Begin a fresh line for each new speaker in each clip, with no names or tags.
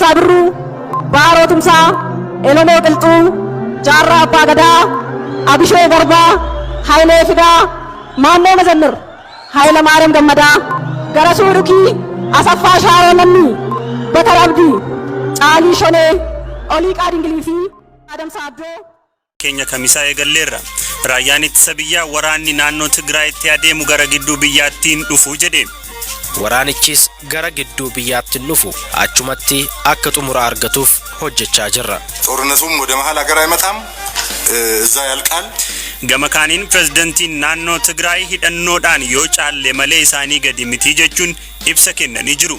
Raggaasaa Birruu, Baaroo Tumsaa, Elemoo Qilxuu, Jaarraa Abbaa Gadaa, Abishee Garbaa, Hayilee Fidaa, Maammoo Mazammir, Hayila Maariyaam Gammadaa, Garasuu Dhukii, Asaffaa Shaaroo Lammii, Bakar Abdii, Caalii Shonee, Oliiqaa Dingilii fi Adamsaa Abdoo.
Keenya Kamisaa eegalleerra. Raayyaan ittisa biyyaa waraanni naannoo Tigraayitti adeemu gara gidduu biyyaattiin dhufu jedhe.
Waraanichis gara gidduu biyyaatti hin dhufu, achumatti akka xumura argatuuf hojjechaa jirra.
ጦርነቱም ወደ መሀል ሀገር አይመጣም፣ እዛ ያልቃል።
Gama kaaniin pirezidantiin naannoo Tigraay hidhannoodhaan yoo caalle malee isaanii gadi miti jechuun ibsa kennanii jiru.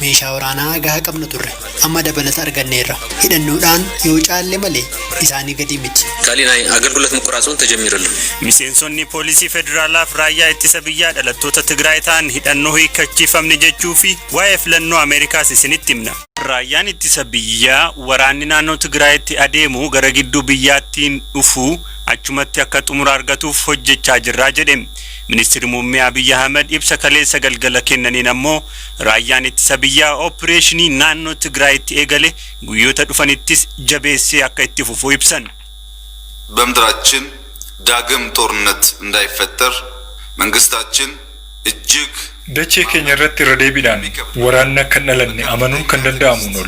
Meeshaa waraanaa gahaa qabna turre. Amma dabalata arganneerra. Hidhannoodhaan yoo caalle malee isaanii gadi miti.
ካሊእ ናይ ኣገልግሎት ምቁራፅ እውን ተጀሚሩ ኣሎ።
Miseensonni poolisii federaalaaf raayyaa ittisa biyyaa dhalattoota Tigraay ta'an hidhannoo hiikkachiifamne jechuu fi waa'ee filannoo Ameerikaas isinitti himna. Raayyaan ittisa biyyaa waraanni naannoo Tigraayitti adeemu gara gidduu biyyaattiin dhufu, achumatti akka xumura argatuuf hojjechaa jirraa jedhe. Ministeerri muummee Abiyyi Ahmed ibsa kaleessa galgala kennaniin ammoo raayyaan ittisa biyyaa opereeshinii naannoo Tigraayitti eegale guyyoota dhufanittis jabeessee akka itti fufu ibsan.
በምድራችን ዳግም ጦርነት እንዳይፈጠር መንግስታችን እጅግ
Dachee keenya irratti irra deebiidhaan waraanni akka hin dhalanne amanuun kan danda'amuun ol.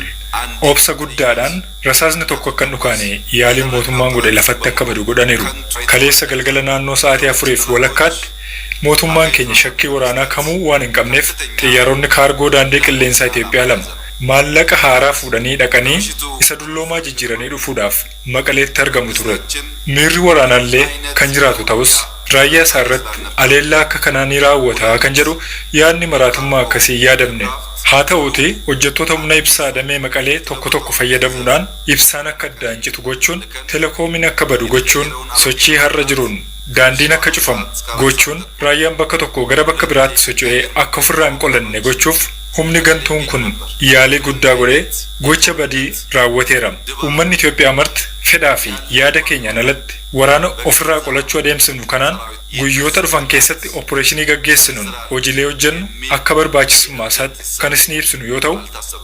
Obsa guddaadhaan rasaasni tokko akka hin dhukaane yaaliin mootummaan godhe lafatti akka badu godhaniiru. Kaleessa galgala naannoo sa'aatii 4:30tti mootummaan keenya shakkii waraanaa kamuu waan hin qabneef xiyyaaronni kaargoo daandii qilleensaa Itoophiyaa lama maallaqa haaraa fuudhanii dhaqanii isa dulloomaa jijjiiranii dhufuudhaaf Maqaleetti argamu ture. Miirri waraanaallee kan jiraatu ta'us, raayyaa isaa irratti aleellaa akka kanaa ni raawwata kan jedhu yaadni maraatummaa akkasii hin yaadamne. Haa ta'uuti, hojjettoota humna ibsaa damee Maqalee tokko tokko fayyadamuudhaan ibsaan akka addaan citu gochuun, telekoomiin akka badu gochuun, sochii har'a jiruun daandiin akka cufamu gochuun, raayyaan bakka tokko gara bakka biraatti socho'ee akka ofirraa hin qolanne gochuuf humni gantuun kun yaalii guddaa godhee gocha badii raawwateera. Uummanni Itoophiyaa marti fedhaa fi yaada keenyaan alatti waraana ofirraa qolachuu adeemsifnu kanaan guyyoota dhufan keessatti opereeshinii gaggeessinuun hojiilee hojjennu akka barbaachisummaa isaatti kan isin ibsinu yoo ta'u,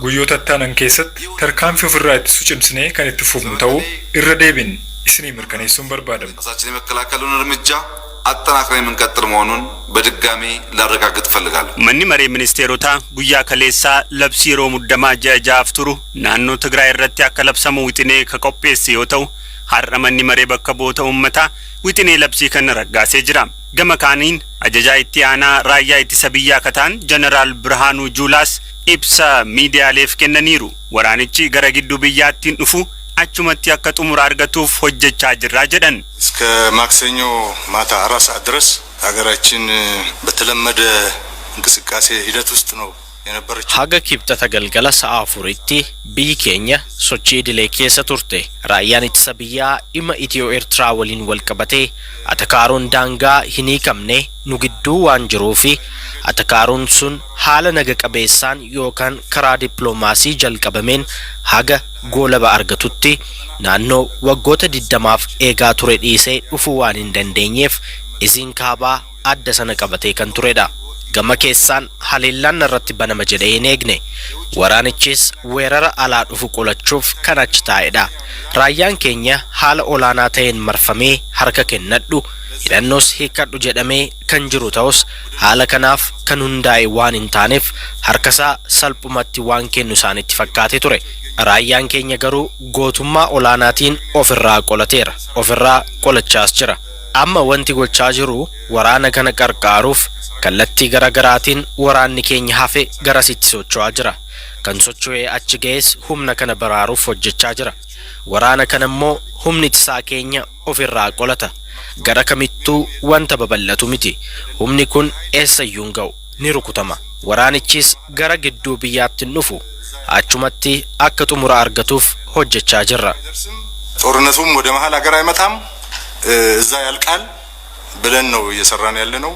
guyyoota itti keessatti tarkaanfii ofirraa ittisu cimsinee kan itti fufnu ta'uu irra deebiin isinii mirkaneessuun barbaadama.
ራሳችን የመከላከሉን እርምጃ አጠናክረን የምንቀጥል መሆኑን በድጋሚ ላረጋግጥ እፈልጋለሁ።
Manni maree ministeerotaa guyyaa kaleessaa labsii yeroo muddamaa ji'a 6f turu naannoo Tigraay irratti akka labsamu wixinee ka qopheesse yoo ta'u, har'a manni maree bakka bu'oota uummataa wixinee labsii kana raggaasee jira. Gama kaaniin ajajaa itti aanaa raayyaa ittisa biyyaa kataan Jeneraal Birhaanuu Juulaas ibsa miidiyaaleef kennaniiru. Waraanichi gara gidduu biyyaattiin dhufu, achumatti akka xumura argatuuf hojjechaa jirraa jedhan.
እስከ ማክሰኞ ማታ 4 ሰዓት ድረስ ሀገራችን በተለመደ እንቅስቃሴ ሂደት ውስጥ ነው የነበረችው።
Haga Kibxata galgala sa'a 4tti biyyi keenya sochii idilee keessa turte. Raayyaan ittisa biyyaa dhimma Itiyoo Eertiraa waliin wal qabatee atakaaroon daangaa hin hiikamne nu gidduu waan jiruufi atakaaroon sun haala naga qabeessaan yookaan karaa dippiloomaasii jalqabameen haga goolaba argatutti naannoo waggoota 20f eegaa ture dhiisee dhufuu waan hin dandeenyeef iziin kaabaa adda sana qabatee kan turedha. Gama keessaan haleellaan irratti banama jedhee hin eegne. Waraanichis weerara alaa dhufu qolachuuf kan achi taa'edha. Raayyaan keenya haala olaanaa ta'een marfamee harka kennadhu, hidhannoos hiikkadhu jedhamee kan jiru ta'us, haala kanaaf kan hundaa'e waan hin taaneef harkasaa salphumatti waan kennu isaanitti fakkaate ture. Raayyaan keenya garuu gootummaa olaanaatiin ofirraa qolateera, ofirraa qolachaas jira. Amma wanti gochaa jiru waraana kana qarqaaruuf kallattii gara garaatiin waraanni keenya hafe garasitti socho'aa jira. Kan socho'ee achi ga'es humna kana baraaruuf hojjechaa jira. Waraana kana immoo humni ittisaa keenya ofirraa qolata. Gara kamittuu wanta babal'atu miti. Humni kun eessayyuu hin ga'u, ni rukutama. Waraanichis gara gidduu biyyaatti hin dhufu. Achumatti akka xumura argatuuf hojjechaa jirra.
ጦርነቱም ወደ መሀል ሀገር አይመጣም፣ እዛ ያልቃል ብለን ነው እየሰራን ያለ ነው።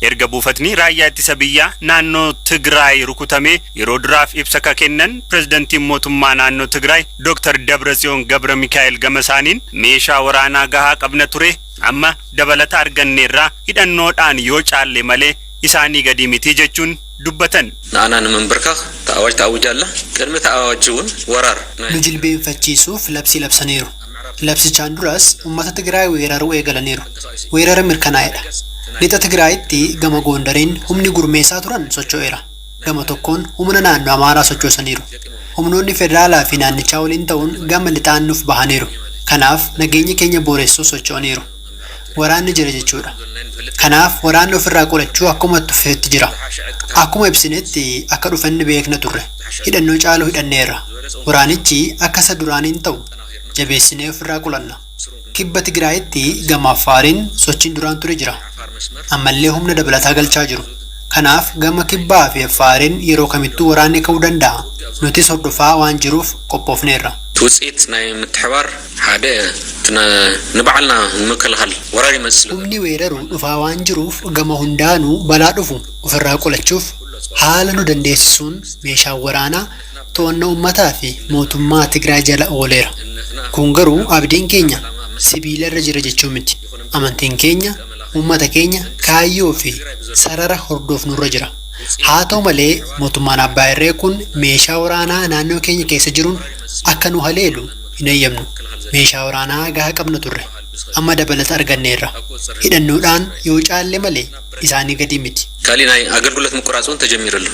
Erga buufatni raayyaa ittisa biyyaa naannoo Tigraay rukutamee yeroo duraaf ibsa ka kennan pirezidantiin mootummaa naannoo Tigraay Dr. Dabratsiyoon Gabra Mikaa'el gama isaaniin meeshaa waraanaa gahaa qabna ture, amma dabalata arganneerraa, hidhannoodhaan yoo caalle malee isaanii gadi miti jechuun Dubbatan.
ንኣና ንምንብርካኽ ተኣዋጅ ተኣዊጃ ኣላ ቅድሚ እቲ ኣዋጅ እውን ወራር
Nu jilbeenfachiisuuf labsii labsaniiru. Labsichaan duras uummata Tigraay weeraruu eegalaniiru. Weerara mirkanaa'edha. Lixa Tigraayitti gama Gondariin humni gurmeessaa turan socho'eera. Gama tokkoon humna naannoo Amaaraa sochoosaniiru. Humnoonni federaalaa fi naannichaa waliin ta'uun gama lixaan nuuf bahaniiru. Kanaaf nageenya keenya booressuu socho'aniiru. Waraanni jira jechuudha. Kanaaf waraanni ofirraa qolachuu akkuma itti fufeetti jira. Akkuma ibsinetti akka dhufanni beekna turre. Hidhannoo caaluu hidhanneerra. Waraanichi akka isa duraaniin ta'u jabeessinee ofirraa qolanna. Kibba Tigraayitti gama Affaariin sochiin duraan ture jira. Ammallee humna dabalataa galchaa jiru. Kanaaf gama kibbaa fi Affaariin yeroo kamittuu waraanni ka'uu danda'a. Nutis hordofaa waan jiruuf qophoofneerra.
እቲ ውፅኢት ናይ ምትሕባር ሓደ እቲ ንባዕልና ንምክልኻል ወራር ይመፅእ ስለ
Humni weeraru dhufaa waan jiruuf gama hundaanuu balaa dhufu ofirraa qolachuuf haala nu dandeessisuun meeshaan waraanaa to'annoo uummataa fi mootummaa Tigraay jala ooleera. Kun garuu abdiin keenya sibiila irra jira jechuu miti. Amantiin keenya uummata keenya kaayyoo fi sarara hordofnurra jira. Haa ta'u malee mootummaan abbaa irree kun meeshaa waraanaa naannoo keenya keessa jiruun akka nu haleelu hin eeyyamnu. Meeshaa waraanaa gahaa qabna turre. Amma dabalata arganneerra. Hidhannoodhaan yoo caalle malee isaanii gadi miti.
ካሊእ ናይ ኣገልግሎት ምቁራፅ እውን ተጀሚሩ ኣሎ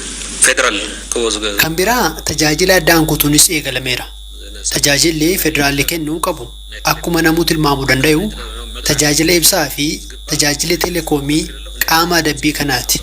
ፌደራል ክቦ ዝገ
Kan biraa tajaajila addaan kutuunis eegalameera. Tajaajilli federaalli kennuu qabu akkuma namuu tilmaamuu danda'u tajaajila ibsaa fi tajaajila teleekoomii qaama adabbii kanaati.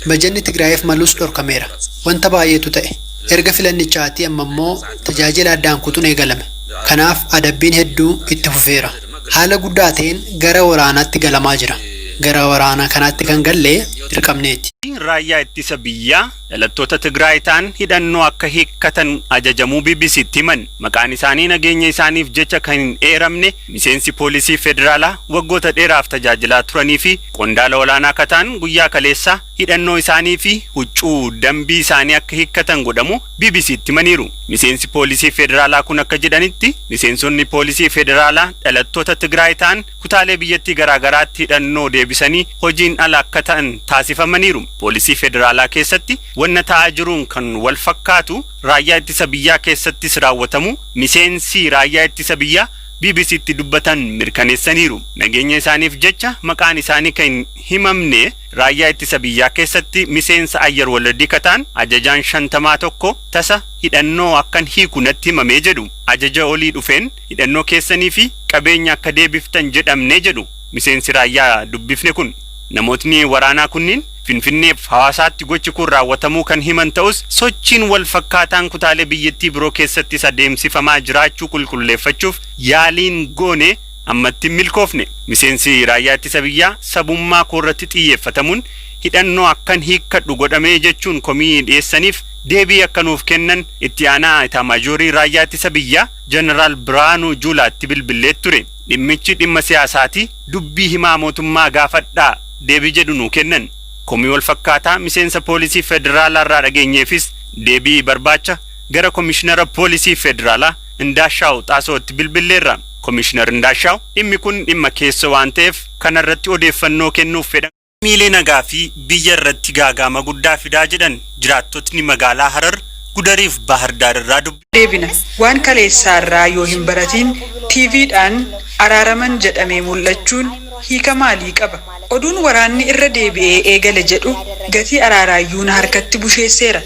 Bajanni Tigraayiif malus dhorkameera. Wanta baay'eetu ta'e. Erga filannichaatii amma immoo tajaajila addaan kutuun eegalame. Kanaaf adabbiin hedduu itti fufeera. Haala guddaa ta'een gara waraanaatti galamaa jira. Gara waraanaa kanaatti kan galle dirqamneeti.
Raayyaa ittisa biyyaa dhalattoota Tigraay ta'an hidhannoo akka hiikkatan ajajamuu BBCtti himan. Maqaan isaanii nageenya isaaniif jecha kan hin eeramne miseensi poolisii federaalaa waggoota dheeraaf tajaajilaa turanii fi qondaala olaanaa akka ta'an guyyaa kaleessaa hidhannoo isaanii fi huccuu dambii isaanii akka hiikkatan godhamu BBCtti himaniiru. Miseensi poolisii federaalaa kun akka jedhanitti miseensonni poolisii federaalaa dhalattoota Tigraay ta'an kutaalee biyyattii garaagaraatti hidhannoo deebisanii hojiin ala akka ta'an taasifamaniiru. Poolisii federaalaa keessatti wanna ta'aa jiruun kan wal fakkaatu raayyaa ittisa biyyaa keessattis raawwatamu miseensi raayyaa ittisa biyyaa BBCtti dubbatan mirkaneessaniiru. Nageenya isaaniif jecha maqaan isaanii kan hin himamne raayyaa ittisa biyyaa keessatti miseensa ayyar waladii kataan ajajaan 50 tokko tasa hidhannoo akkan hiiku natti himamee jedhu. Ajaja olii dhufeen hidhannoo keessanii fi qabeenya akka deebiftan jedhamnee jedhu miseensi raayyaa dubbifne kun. Namootni waraanaa kunniin Finfinneef hawaasaatti gochi kun raawwatamuu kan himan ta'us sochiin wal fakkaataan kutaalee biyyattii biroo keessattis adeemsifamaa jiraachuu qulqulleeffachuuf yaaliin goone ammatti hin milkoofne. Miseensi raayyaa ittisa biyyaa sabummaa koorratti xiyyeeffatamuun hidhannoo akkan hiikkadhu godhamee jechuun komii dhiyeessaniif deebii akka nuuf kennan itti aanaa itaamaajorii raayyaa ittisa biyyaa Jeneraal Biraanuu Juulaatti bilbilee ture. Dhimmichi dhimma siyaasaati, dubbii himaa mootummaa gaafadhaa deebii jedhu nuu kennan. Komii wal fakkaataa miseensa poolisii federaalaa irraa dhageenyeefis deebii barbaacha gara komishinara poolisii federaalaa Indaashaaw Xaasootti bilbilleerra. Komishinar Indaashaaw dhimmi kun dhimma keessa waan ta'eef kanarratti odeeffannoo kennuuf fedhan. Miilee nagaa fi biyya irratti gaagaama guddaa fidaa jedhan jiraattotni magaalaa Harar, Gudariif Bahar Daar irraa dubbi.
Deebina waan kaleessaarraa yoo hin baratiin TVdhaan araaraman jedhamee mul'achuun hiika maalii qaba? Oduun waraanni irra deebi'ee eegale jedhu gatii araaraayyuu na harkatti busheesseera.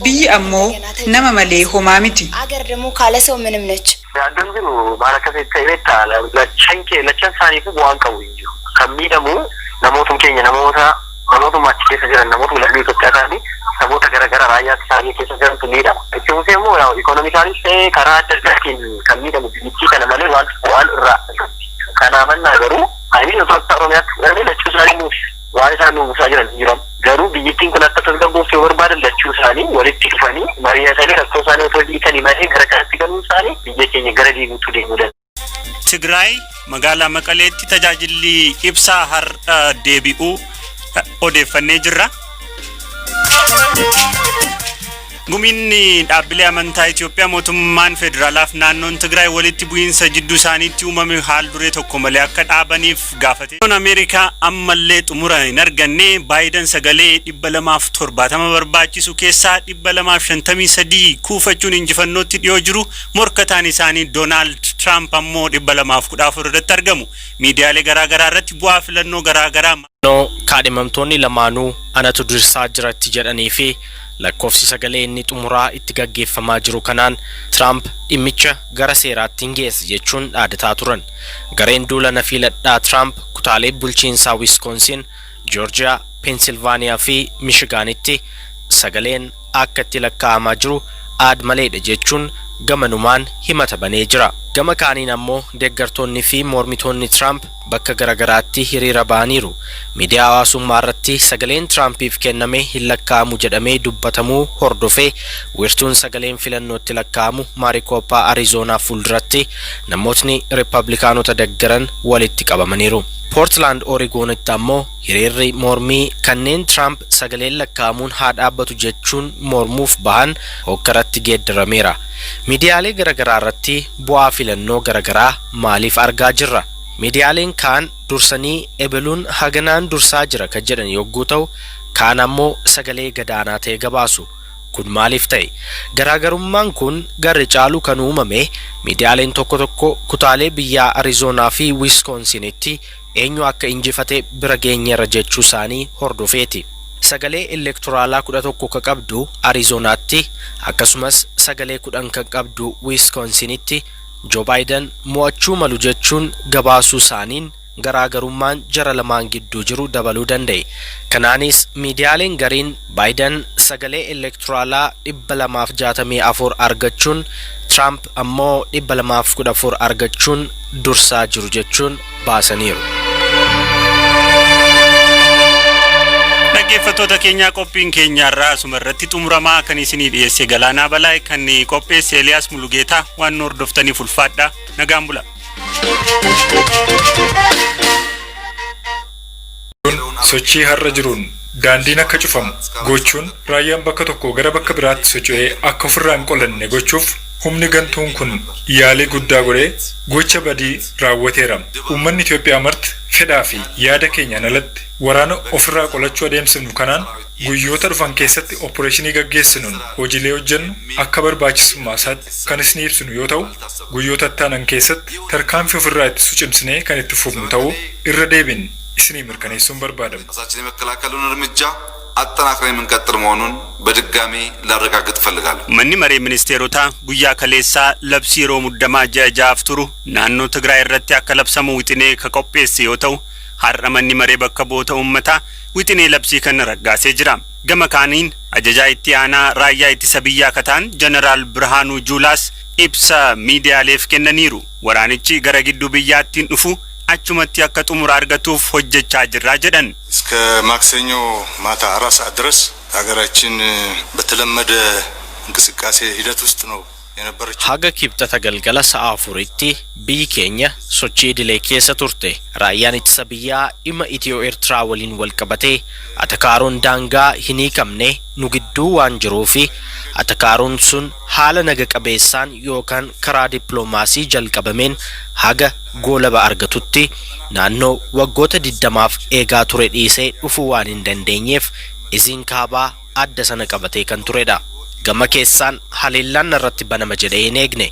Biyyi ammoo nama malee homaa miti.
አገር ደግሞ ካለ ሰው ምንም ነች።
Yaaddoon jiru maal akka ta'e beektaa? Lachan kee lachan isaaniifuu bu'aan qabu hin jiru. Kan miidhamu namootuma keenya, namoota namootuma achi keessa jiran, namootuma lammii Itoophiyaa ta'anii saboota garaagaraa raayyaa isaanii keessa jirantu miidhama. Itti fufee immoo ikonomikaalis ta'ee karaa adda addaatiin kan miidhamu biyyattii kana malee waan bu'aan irraa argatti. Kanaa mannaa garuu ani otoo akka Oromiyaatti fudhannee lachuu isaanii nuuf waan isaan nuuf buusaa jiran hin jiran. Garuu biyyattiin kun akka tasgabbooftu yoo barbaadan lachuu isaanii walitti dhufanii mari'atanii rakkoo isaanii otoo hiikanii malee gara kanatti galuun isaanii biyya keenya gara diiguutti deemuu danda'a.
Tigraay magaalaa Maqaleetti tajaajilli ibsaa har'a deebi'uu odeeffannee jirra. Gumiin dhaabbilee amantaa Itoophiyaa mootummaan federaalaaf naannoon Tigraay walitti bu'iinsa jidduu isaaniitti uumame haal duree tokko malee akka dhaabaniif gaafate. Ameerikaa ammallee xumura hin arganne. Baayiden sagalee 270 barbaachisu keessaa 253 kuufachuun injifannootti dhiyoo jiru. Morkataan isaanii Doonaald Tiraamp ammoo 214 irratti argamu. Miidiyaalee garaagaraa irratti bu'aa filannoo garaagaraa.
Kaadhimamtoonni lamaanuu anatu dursaa jiratti jedhanii fi lakkoofsi sagalee inni xumuraa itti gaggeeffamaa jiru kanaan Tiraamp dhimmicha gara seeraatti hin geesse jechuun dhaadataa turan. Gareen duula na filadhaa Tiraamp kutaalee bulchiinsaa Wiskoonsin, Joorjiyaa, Peensilvaaniyaa fi Mishigaanitti sagaleen akka itti lakkaa'amaa jiru aad maleedha jechuun gamanumaan himata banee jira. Gama kaaniin ammoo deeggartoonni fi mormitoonni Tiraamp bakka garagaraatti hiriira ba'aniiru. Miidiyaa hawaasummaa irratti sagaleen Tiraampiif kenname hin lakkaa'amu jedhamee dubbatamuu hordofee wiirtuun sagaleen filannootti lakkaa'amu Maarikooppaa Arizoonaa fuulduratti namootni Riippablikaanota deggeran walitti qabamaniiru. Poortland Oreegoonitti ammoo hiriirri mormii kanneen Tiraamp sagaleen lakkaa'amuun haa dhaabbatu jechuun mormuuf bahan hokkaratti geeddarameera. Miidiyaalee garaagaraa irratti bu'aa filannoo garaagaraa maaliif argaa jirra? Miidiyaaleen kaan dursanii ebeluun haganaan dursaa jira kan jedhan yogguu ta'u, kaan ammoo sagalee gadaanaa ta'e gabaasu. Kun maaliif ta'e? Garaagarummaan kun garri caalu kan uumame miidiyaaleen tokko tokko kutaalee biyyaa Arizoonaa fi Wiskoonsinitti eenyu akka injifate bira geenyeerra jechuu isaanii hordofeeti. Sagalee elektoraalaa 11 kan qabdu Ariizoonaatti, akkasumas sagalee 10 kan qabdu Wiskoonsinitti Joo Baayiden mo'achuu malu jechuun gabaasuu isaaniin garaagarummaan jara lamaan gidduu jiru dabaluu danda'e. Kanaanis miidiyaaleen gariin Baayiden sagalee elektoraalaa 264 argachuun, Tiraamp ammoo 214 argachuun dursaa jiru jechuun baasaniiru.
Dhaggeeffattoota keenyaa, qophiin keenya irraa asuma irratti xumuramaa. Kan isinii dhiyeesse Galaanaa Balaa, kan qopheesse Eliyaas Mulugeetaa. Waan nu hordoftaniif ulfaadhaa, nagaan bula.
Sochii har'a jiruun daandiin akka cufamu gochuun raayyaan bakka tokko gara bakka biraatti socho'ee akka ofirraa hin qolanne gochuuf humni gantuun kun yaalii guddaa godhee gocha badii raawwateera. Uummanni Itoophiyaa marti fedhaa fi yaada keenyaan alatti waraana ofirraa qolachuu adeemsifnu kanaan guyyoota dhufan keessatti opereeshinii gaggeessinuun hojiilee hojjennu akka barbaachisummaa isaatti kan isin ibsinu yoo ta'u, guyyoota itti keessatti tarkaanfii ofirraa ittisu cimsinee kan itti fufnu ta'uu irra deebiin isinii mirkaneessuun barbaadama.
ራሳችን የመከላከሉን እርምጃ አጠናክረን የምንቀጥል መሆኑን በድጋሚ ላረጋግጥ እፈልጋለሁ።
Manni maree ministeerotaa guyyaa kaleessaa labsii yeroo muddamaa ji'a 6f turu naannoo Tigraay irratti akka labsamu wixinee ka qopheesse yoo ta'u, har'a manni maree bakka bu'oota uummataa wixinee labsii kana raggaasee jira. Gama kaaniin ajajaa itti aanaa raayyaa ittisa biyyaa kataan Jeneraal Birhaanuu Juulaas ibsa miidiyaaleef kennaniiru. Waraanichi gara gidduu biyyaattiin dhufu achumatti akka xumura argatuuf hojjechaa jirra jedhan.
እስከ ማክሰኞ ማታ 4 ሰዓት ድረስ ሀገራችን በተለመደ እንቅስቃሴ ሂደት ውስጥ ነው የነበረችው።
Haga Kibxata galgala sa'a 4tti biyyi keenya sochii idilee keessa turte. Raayyaan ittisa biyyaa dhimma Itiyoo Eertiraa waliin wal qabatee atakaaroon daangaa hin hiikamne nu gidduu waan jiruu fi atakaaroon sun haala naga qabeessaan yookaan karaa dippiloomaasii jalqabameen haga goolaba argatutti naannoo waggoota 20f eegaa ture dhiisee dhufuu waan hin dandeenyeef iziin kaabaa adda sana qabatee kan turedha. Gama keessaan haleellaan irratti banama jedhee hin eegne.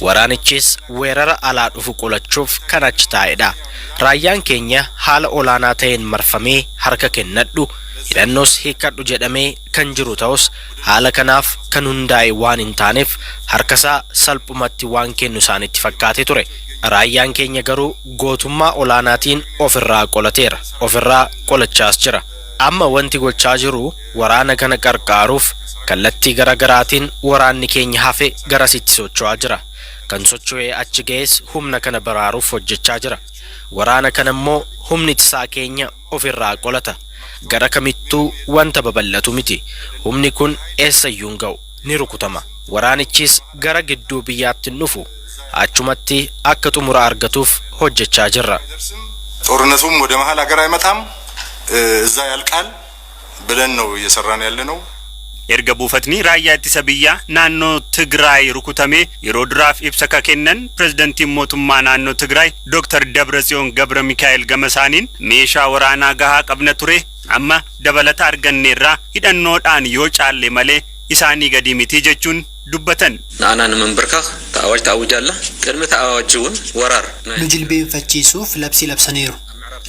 Waraanichis weerara alaa dhufu qolachuuf kan achi taa'edha. Raayyaan keenya haala olaanaa ta'een marfamee harka kennadhu, hidhannoos hiikkadhu jedhamee kan jiru ta'us, haala kanaaf kan hundaa'e waan hin taaneef harkasaa salphumatti waan kennu isaanitti fakkaate ture. Raayyaan keenya garuu gootummaa olaanaatiin ofirraa qolateera, ofirraa qolachaas jira. Amma wanti gochaa jiru waraana kana qarqaaruuf kallattii gara garaatiin waraanni keenya hafe garasitti socho'aa jira. Kan socho'ee achi ga'es humna kana baraaruuf hojjechaa jira. Waraana kana immoo humni ittisaa keenya ofirraa qolata. Gara kamittuu wanta babal'atu miti. Humni kun eessayyuu hin ga'u, ni rukutama. Waraanichis gara gidduu biyyaatti hin dhufu. Achumatti akka xumura argatuuf hojjechaa jirra.
ጦርነቱም ወደ መሀል ሀገር አይመጣም፣ እዛ ያልቃል ብለን ነው እየሰራን ያለ ነው።
Erga buufatni raayyaa ittisa biyyaa naannoo Tigraay rukutamee yeroo duraaf ibsa ka kennan pirezidantiin mootummaa naannoo Tigraay Dr. Dabratsiyoon Gabra Mikaa'el gama isaaniin, meeshaa waraanaa gahaa qabna ture, amma dabalata arganneerraa, hidhannoodhaan yoo caalle malee isaanii gadi miti jechuun dubbatan.
ንኣና ንምንብርካኽ ተኣዋጅ ተኣዊጃ ኣላ። ቅድሚ እቲ ኣዋጅ እውን ወራር
Nu jilbeenfachiisuuf labsii labsaniiru.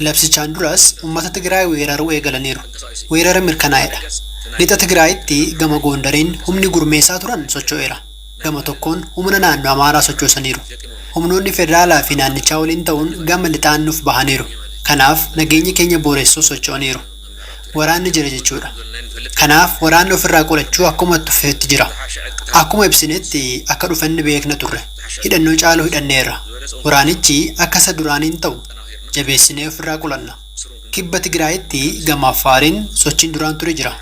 Labsichaan duras uummata Tigraay weeraruu eegalaniiru. Weerara mirkanaa'edha. Lixa Tigraayitti gama Goondariin humni gurmeessaa turan socho'eera. Gama tokkoon humna naannoo Amaaraa sochoosaniiru. Humnoonni federaalaa fi naannichaa waliin ta'uun gama lixaan nuuf bahaniiru. Kanaaf nageenya keenya booressuu socho'aniiru. Waraanni jira jechuudha. Kanaaf waraanni ofirraa qolachuu akkuma itti fufeetti jira. Akkuma ibsinetti akka dhufanni beekna turre. Hidhannoo caaluu hidhanneerra. Waraanichi akka isa duraaniin ta'u jabeessinee ofirraa qolanna. Kibba Tigraayitti gama Affaariin sochiin duraan ture jira.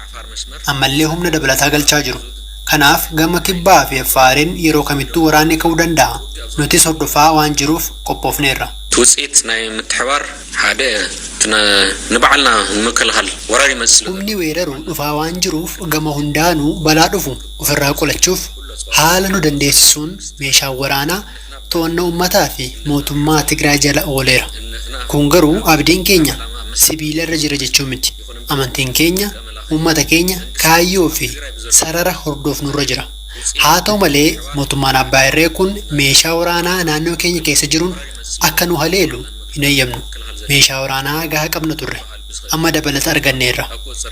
Ammallee humna dabalataa galchaa jiru. Kanaaf gama kibbaa fi Affaariin yeroo kamittuu waraanni ka'uu danda'a. Nutis hordofaa waan jiruuf qophoofneerra.
እቲ ውፅኢት ናይ ምትሕባር ሓደ እቲ ንባዕልና ንምክልኻል ወራር ይመፅእ ስለ
Humni weeraru dhufaa waan jiruuf gama hundaanuu balaa dhufu ofirraa qolachuuf haala nu dandeessisuun meeshaan waraanaa to'annoo uummataa fi mootummaa Tigraay jala ooleera. Kun garuu abdiin keenya sibiila irra jira jechuu miti. Amantiin keenya, uummata keenya, kaayyoo fi sarara hordofnurra jira. Haa ta'u malee mootummaan abbaa irree kun meeshaa waraanaa naannoo keenya keessa jiruun akka nu haleelu hin eeyyamnu. Meeshaa waraanaa gahaa qabna turre. Amma dabalata arganneerra.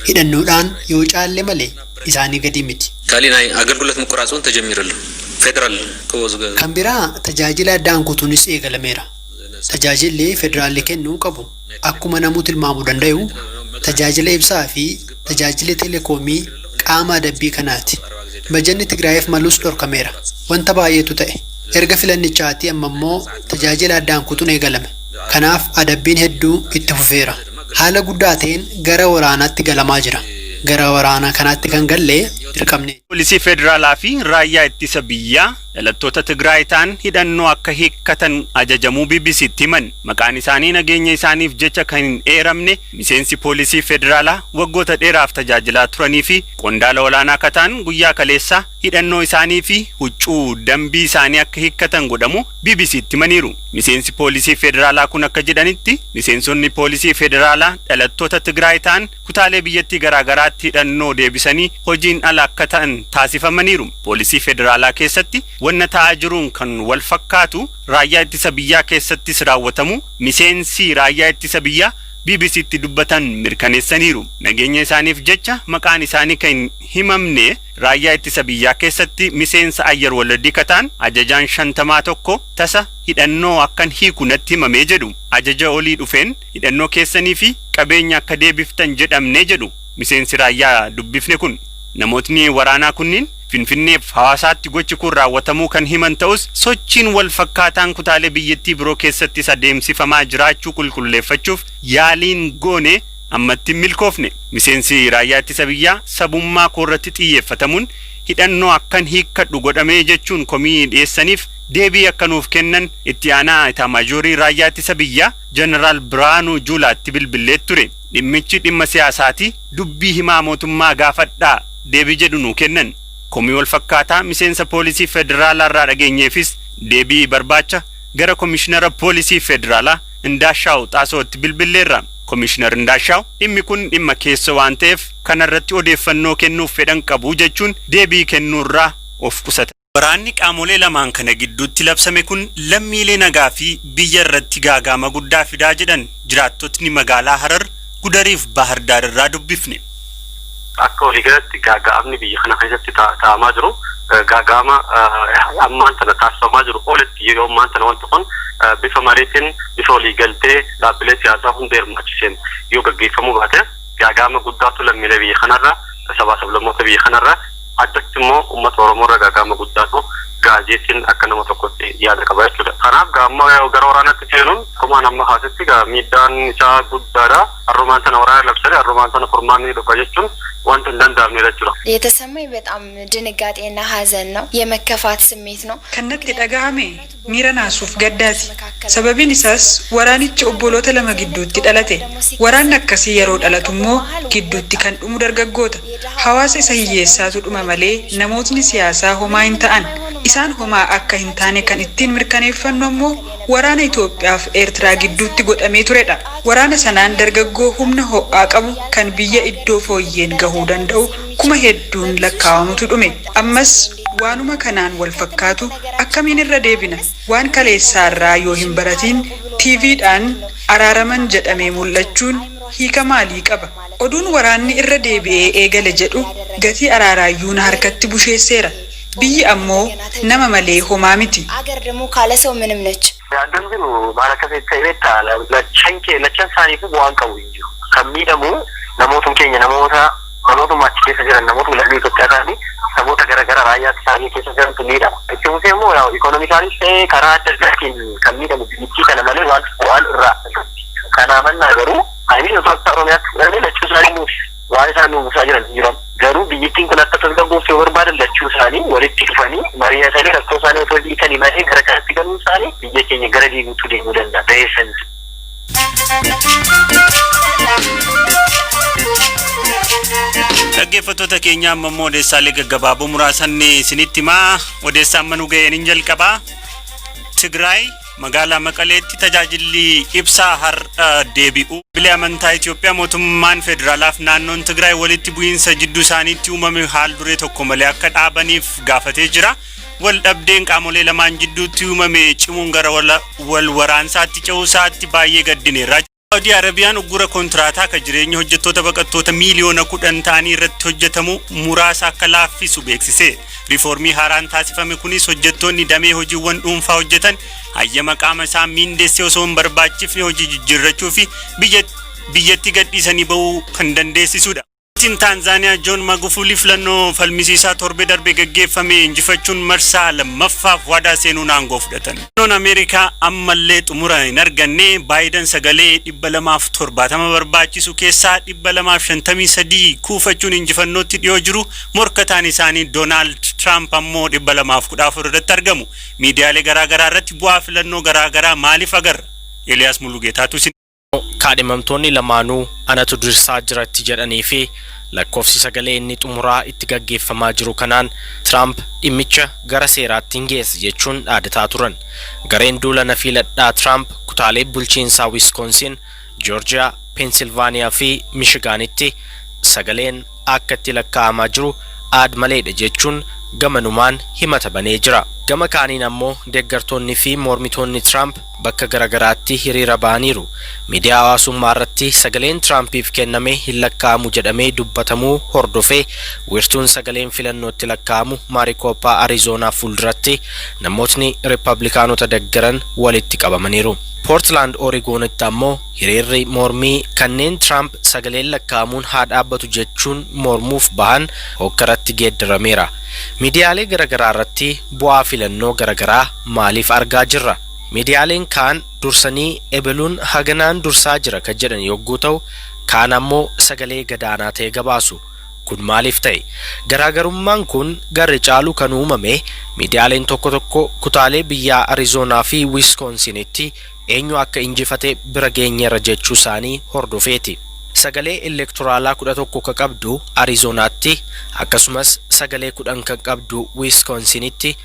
Hidhannoodhaan yoo caalle malee isaanii gadi miti.
ካሊእ ናይ ኣገልግሎት ምቁራፅ እውን ተጀሚሩ ኣሎ። ፌደራል ክቦ ዝገ
Kan biraa tajaajila addaan kutuunis eegalameera. Tajaajilli federaalli kennuu qabu akkuma namuu tilmaamuu danda'u tajaajila ibsaa fi tajaajilli teleekoomii qaama adabbii kanaati. Bajanni Tigraayiif malus dhorkameera. Wanta baay'eetu ta'e. Erga filannichaatii amma immoo tajaajila addaan kutuun eegalame. Kanaaf adabbiin hedduu itti fufeera. Haala guddaa ta'een gara waraanaatti galamaa jira. Gara waraanaa kanaatti kan galle dirqamne.
Poolisii federaalaa fi raayyaa ittisa biyyaa dhalattoota Tigraay ta'an hidhannoo akka hiikkatan ajajamuu BBCtti himan. Maqaan isaanii nageenya isaaniif jecha kan hin eeramne miseensi poolisii federaalaa waggoota dheeraaf tajaajilaa turanii fi qondaala olaanaa akka ta'an guyyaa kaleessaa hidhannoo isaanii fi huccuu dambii isaanii akka hiikkatan godhamu BBCtti himaniiru. Miseensi poolisii federaalaa kun akka jedhanitti, miseensonni poolisii federaalaa dhalattoota Tigraay ta'an kutaalee biyyattii garaagaraatti hidhannoo deebisanii hojiin ala akka ta'an taasifamaniiru. Poolisii federaalaa keessatti wanna ta'aa jiruun kan wal fakkaatu raayyaa ittisa biyyaa keessattis raawwatamu miseensi raayyaa ittisa biyyaa BBCtti dubbatan mirkaneessaniiru. Nageenya isaaniif jecha maqaan isaanii kan hin himamne raayyaa ittisa biyyaa keessatti miseensa ayyar waladii kataan ajajaan 50 tokko tasa hidhannoo akkan hiiku natti himamee jedhu. Ajaja olii dhufeen hidhannoo keessanii fi qabeenya akka deebiftan jedhamnee jedhu miseensi raayyaa dubbifne kun. Namootni waraanaa kunniin Finfinneef hawaasaatti gochi kun raawwatamuu kan himan ta'us, sochiin wal fakkaataan kutaalee biyyattii biroo keessattis adeemsifamaa jiraachuu qulqulleeffachuuf yaaliin goone ammatti hin milkoofne. Miseensi raayyaa ittisa biyyaa sabummaa koorratti xiyyeeffatamuun hidhannoo akkan hiikkadhu godhamee jechuun komii dhiyeessaniif deebii akka nuuf kennan itti aanaa itaamaajorii raayyaa ittisa biyyaa Jeneraal Biraanuu Juulaatti bilbilee ture. Dhimmichi dhimma siyaasaati, dubbii himaa mootummaa gaafadhaa deebii jedhu nuu kennan. Komii wal fakkaataa miseensa poolisii federaalaa irraa dhageenyeefis deebii barbaacha gara komishinara poolisii federaalaa Indaashaaw Xaasootti bilbilleerra. Komishinar Indaashaaw dhimmi kun dhimma keessa waan ta'eef kanarratti odeeffannoo kennuuf fedhan qabu jechuun deebii kennuurraa of qusata. Waraanni qaamolee lamaan kana gidduutti labsame kun lammiilee nagaa fi biyya irratti gaagaama guddaa fidaa jedhan jiraattotni magaalaa Harar, Gudariif Bahar Daar irraa dubbifne.
Akka waliigalatti gaaga'amni biyya kana keessatti taa'amaa jiru, gaaga'ama ammaan tana taasifamaa jiru olitti, yeroo ammaan tana wanti kun bifa mariitiin, bifa waliigaltee dhaabbilee siyaasaa hunda hirmaachiseen yoo gaggeeffamuu baate, gaaga'ama guddaatu lammiilee biyya kanarra, sabaa sablammoota biyya kanarra, addatti immoo uummata Oromoo irra gaaga'ama guddaatu gaajeetiin akka nama tokkotti yaada qaba jechuudha. Kanaaf gaamma gara waraanaatti seenuun akkuma amma haasitti miidhaan isaa guddaadha. Har'umaan tana waraana labsanii har'umaan tana furmaanni dhufa jechuun wanta hin danda'amne jechuudha.
የተሰማኝ በጣም ድንጋጤና ሐዘን ነው። የመከፋት ስሜት ነው።
Kan natti dhagahame miira naasuuf gaddaati. Sababiin isaas waraanichi obboloota lama gidduutti dhalate. Waraanni akkasii yeroo dhalatu immoo gidduutti kan dhumu dargaggoota. Hawaasa isa hiyyeessaatu dhuma malee namootni siyaasaa homaa hin ta'an. Isaan homaa akka hin taane kan ittiin mirkaneeffannu ammoo waraana Itoophiyaaf Eertiraa gidduutti godhamee turedha. Waraana sanaan dargaggoo humna ho'aa qabu kan biyya iddoo fooyyeen gahuu danda'u kuma hedduun lakkaa'amutu dhume. Ammas waanuma kanaan wal fakkaatu akkamiin irra deebina? Waan kaleessaarraa yoo hin baratiin TVdhaan araaraman jedhamee mul'achuun hiika maalii qaba? Oduun waraanni irra deebi'ee eegale jedhu gatii araaraayyuu na harkatti busheesseera. Biyyi ammoo nama malee homaa miti.
አገር ደግሞ ካለ ሰው ምንም ነች።
Yaaddoon jiru maal akka ta'e beektaa lachan kee lachan isaaniifuu bu'aan qabu hin jiru. Kan miidhamu namootum keenya namoota namootuma achi keessa jiran namootuma lammii Itoophiyaa ta'anii saboota garaagaraa raayyaa isaanii keessa jirantu miidhama. Itti fufee immoo yaa ikonomikaalis ta'ee karaa adda addaatiin kan miidhamu biyyattii kana malee waan bu'aan irraa argatti. Kanaa mannaa garuu ayiin osoo akka Oromiyaatti fudhannee lachuu isaanii nuuf waan isaan nu buusaa jiran hin jiran. Garuu biyyattiin kun akka tasgabboofte yoo barbaadan lachuu isaanii walitti dhufanii mari'atanii rakkoo isaanii otoo hiikanii malee gara kanatti galuun isaanii biyya keenya gara deemuutu deemuu danda'a. Ba'eessan.
Dhaggeeffattoota keenya amma immoo odeessaalee gaggabaaboo muraasan isinitti himaa. Odeessaan amma nu ga'een hin jalqabaa. Tigraay magaalaa Maqaleetti tajaajilli ibsaa har'a deebi'u. Bilee amantaa Itoophiyaa mootummaan federaalaaf naannoon Tigraay walitti bu'iinsa jidduu isaaniitti uumame haal duree tokko malee akka dhaabaniif gaafatee jira. Wal dhabdeen qaamolee lamaan jidduutti uumame cimuun gara wal waraansaatti ce'uusaatti baay'ee gaddineerra. Saawudii Arabiyaan uggura kontiraataa akka jireenya hojjettoota baqattoota miiliyoona 10 ta'anii irratti hojjetamu muraasa akka laaffisu beeksise. Riiformii haaraan taasifame kunis hojjettoonni damee hojiiwwan dhuunfaa hojjetan hayyama qaama isaa miindeessee osoo hin barbaachifne hojii jijjiirrachuu fi biyyatti gadhiisanii bahuu kan dandeessisudha. Pireezidaantiin Taanzaaniyaa Joon Magufuli filannoo falmisiisaa torbee darbe gaggeeffame injifachuun marsaa lammaffaaf waadaa seenuun aangoo fudhatan. Filannoon Ameerikaa ammallee xumura hin arganne. Baayiden sagalee 270 barbaachisu keessaa 253 kuufachuun injifannootti dhiyoo jiru. Morkataan isaanii Doonaald Tiraamp ammoo 214 irratti argamu. Miidiyaalee garaagaraa irratti bu'aa filannoo garaagaraa maaliif agarra? Eeliyaas Mulugeetaatu isin
Kaadhimamtoonni lamaanuu anatu dursaa jiratti jedhanii fi lakkoofsi sagalee inni xumuraa itti gaggeeffamaa jiru kanaan Tiraamp dhimmicha gara seeraatti hin geesse jechuun dhaadataa turan. Gareen duula na filadhaa Tiraamp kutaalee bulchiinsaa Wiskoonsin, Joorjiyaa, Peensilvaaniyaa fi Mishigaanitti sagaleen akka itti lakkaa'amaa jiru aad maleedha jechuun gamanumaan himata banee jira. Gama kaaniin ammoo deeggartoonni fi mormitoonni Tiraamp bakka garagaraatti hiriira ba'aniiru. Miidiyaa hawaasummaa irratti sagaleen Tiraampiif kenname hin lakkaa'amu jedhamee dubbatamuu hordofee wiirtuun sagaleen filannootti lakkaa'amu Maarikooppaa Arizoonaa fuulduratti namootni Riippablikaanota deggeran walitti qabamaniiru. Poortland Oreegoonitti ammoo hiriirri mormii kanneen Tiraamp sagaleen lakkaa'amuun haa dhaabbatu jechuun mormuuf bahan hokkaratti geeddarameera. Miidiyaalee garaagaraa irratti bu'aa filannoo garaagaraa maaliif argaa jirra? Miidiyaaleen kaan dursanii ebeluun haganaan dursaa jira kan jedhan yogguu ta'u, kaan ammoo sagalee gadaanaa ta'e gabaasu. Kun maaliif ta'e? Garaagarummaan kun garri caalu kan uumame miidiyaaleen tokko tokko kutaalee biyyaa Arizoonaa fi Wiskoonsinitti eenyu akka injifate bira geenyeerra jechuu isaanii hordofeeti. Sagalee elektoraalaa 11 kan qabdu Arizonaatti akkasumas sagalee 10 kan qabdu Wiskoonsinitti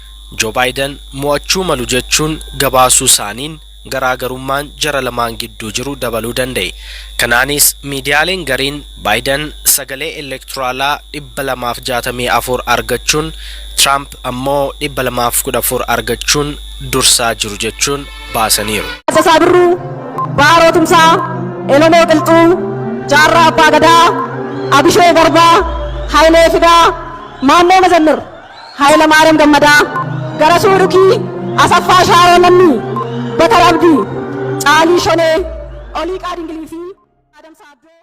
Joo Baayiden mo'achuu malu jechuun gabaasuu isaaniin garaagarummaan jara lamaan gidduu jiru dabaluu danda'e. Kanaanis miidiyaaleen gariin Baayiden sagalee elektoraalaa 264 argachuun Tiraamp ammoo 214 argachuun dursaa jiru jechuun baasaniiru.
Taaddasaa Birruu, Baaroo Tumsaa, Elemoo Qilxuu, Jaarraa Abbaa Gadaa, Abishee Garbaa, Hayilee Fidaa, Maannoo Mazammir, Hayila Maariyaam Gammadaa, Garasuu Dhukii, Asaffaa Shaaroo Lammii, Bakar Abdii, Caalii Shonee, Oliiqaa Dingilii fi Adamsaa Addoo.